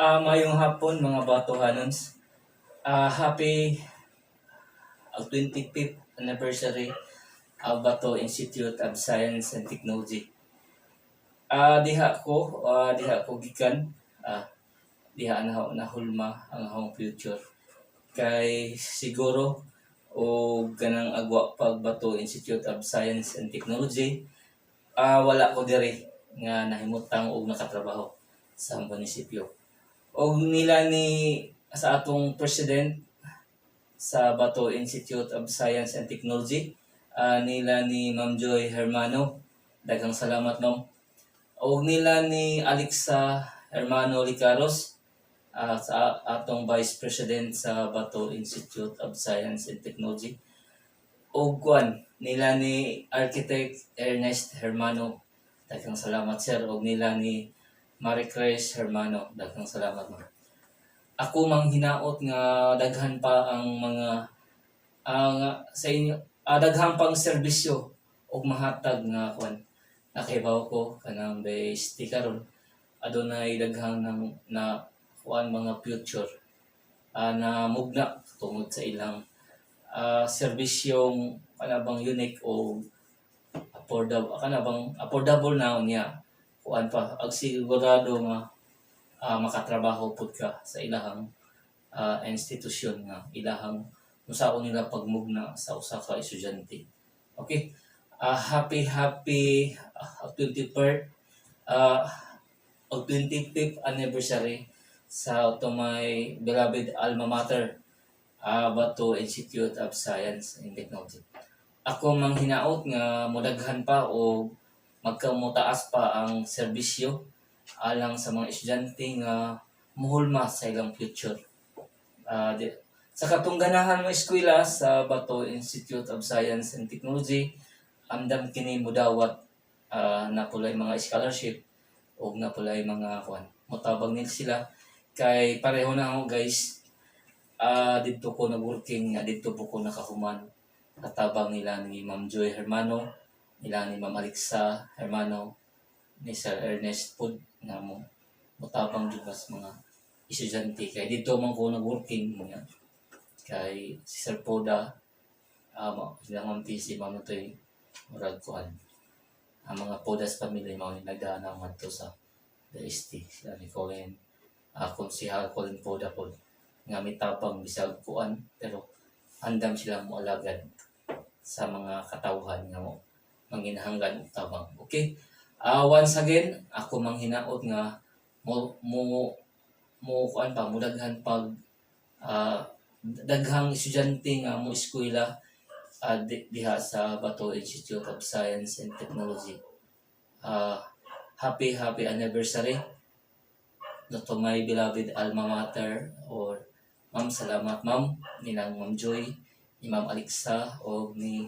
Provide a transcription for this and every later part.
Mayong hapon, mga Batohanons. Happy 25th anniversary of Bato Institute of Science and Technology. Diha ko gikan, diha na nahulma ang akong future. Kay siguro o ganang agwa pag Bato Institute of Science and Technology, wala ko diri nga nahimutang og nakatrabaho sa munisipyo. Og nila ni sa atong president sa Bato Institute of Science and Technology, nila ni Ma'am Joy Hermano. Daghang salamat, ma'am. Og nila ni Alexa Hermano Licaros, sa atong Vice President sa Bato Institute of Science and Technology. Og kuan nila ni Architect Ernest Hermano. Daghang salamat, sir. Og nila ni Marie Chris Hermano. Daghang salamat, ma'am. Ako mang hinaot nga daghan pa ang mga ang sa inyo, daghan pang serbisyo og mahatag nga kuan. Nakahibaw ko kanang BST karon adunay daghang nang na kuan mga future na mugna tungod sa ilang serbisyong kanabang unique o affordable, kanabang affordable na unya kuan pa ag sigurado nga makatrabaho pud ka sa ilahang institusyon nga ilahang unsaon nila pagmugna sa usa ka estudyante. Okay. Happy happy 23rd o 25th anniversary sa to my beloved alma mater, Bato Institute of Science and Technology. Ako mang hinaot nga modaghan pa o magkamutaas pa ang serbisyo alang sa mga estudyante nga muhulma sa ilang future. Sa katong ganahan mo eskwela sa Bato Institute of Science and Technology, andam kini mudawat na pulay mga scholarship o na pulay mga kuan. Motabang nila sila kay pareho na ako, guys. Didto ko nag-working nga didto po ko nakahuman. Katabang nila ni Ma'am Joy Hermano, nila ni Ma'am Alexa Hermano, ni Sir Ernest pud nga mo motabang jud mas mga estudyante kay didto man ko nag-working nga kay si Sir Poda, sila Ma'am TC, mao to'y murag kuan, ang mga Podas family mao ni nagdaan ngadto sa DST, sila ni Colin, Konsehal Colin Poda pod nga mitabang bisag kuan pero andam sila mo alagad sa mga katawhan nga mo manginahanglan og tabang. Okay, once again, ako manghinaot nga mo kuan pa, mudaghan pag daghang estudyante nga mo eskwela diha sa Bato Institute of Science and Technology. Happy happy anniversary to my beloved alma mater or ma'am, salamat, ma'am, nilang Ma'am Joy, ni Ma'am Alexa o ni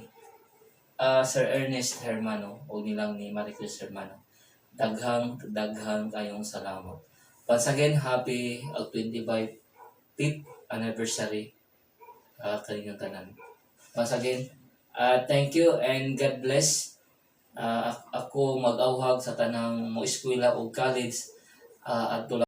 Sir Ernest Hermano o nilang ni Marie Chris Hermano. Daghang daghang kayong salamat. Once again, happy 25th anniversary kaninyong tanan. Once again, thank you and God bless. Ako mag-awhag sa tanang mo eskwela o college adto.